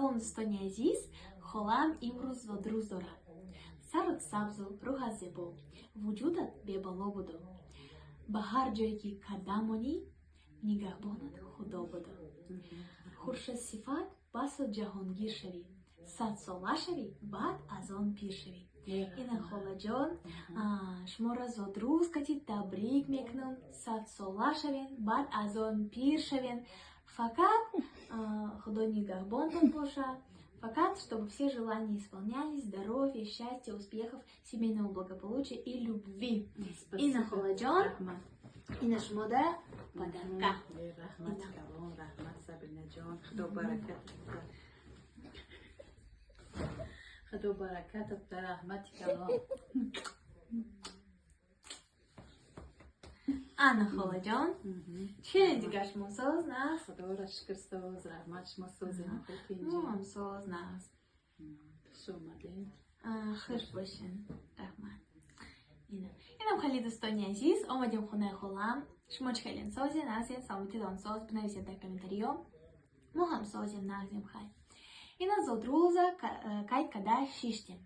Салом, дӯстони азиз. Холам имрӯз зодрӯз дорад. Сарут сабзу, рӯҳат зебо, вуҷудат бебало буду. Ба ҳар ҷое ки қадам монӣ, нигаҳбонат Худо буду. Хуршедсифат, басо ҷаҳонгир шавӣ, 100-сола шавӣ, баъд аз он пир шавӣ. Ина, холаҷон, шуморо зодрӯз кати табрик мекунам. 100-сола шавен, баъд аз он пир шавен. Фақат Худо нигаҳбонтон бошад. Фақат, чтобы все желания исполнялись, здоровья, счастья, успехов, семейного благополучия и любви. Ина, холаҷон, ина шумода подарка. Раҳмат калон, раҳмат, Сабинаҷон, Худо баракат, Худо баракатат, раҳмати калон. Ана, холаҷон, чӣ дигар, шумо соз, нағз? Худоро шукр, соз, раҳмат. Шумо созем? Мо ҳам соз, нағз. Хуш омадед. Хуш бошен, раҳмат. Инам хеле, дӯстони азиз, омадем хонаи холам. Шумо чӣ хелен, созен, нағзен, саломатитон соз? Бинависед дар комментариё. Мо ҳам созем, нағзем. Хай, ина зодрӯза қайд карда шиштем.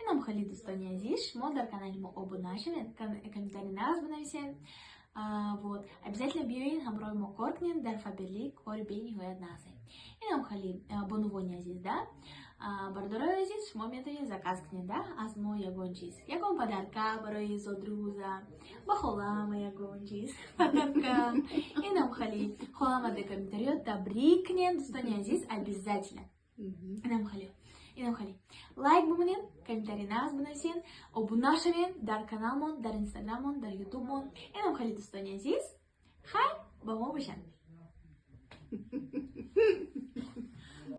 Инам хеле, дӯстони азиз, шумо дар канали мо обуна шавед, комментарий нағз бинависед. Вот, обязательно биёед, ҳамроҳи мо кор кунед дар Фаберлик, кори бениҳоят нағзе. Инам хеле, бонувони азиз да бародарои азиз, шумо метавонед заказ кунед да аз мо ягон чиз, ягон подарка барои зодрӯза, ба холама ягон чиз подарка. Инам хеле, холама дар комментариё табрик кунед, дӯстони азиз, обязательно. Инам хеле лайк бимонед, комментарий нағз бинависед, обуна шавед дар каналмон, дар инстаграммон, дар ютубмон. Инам хеле, дӯстони азиз, хайр, ба мо бошанд.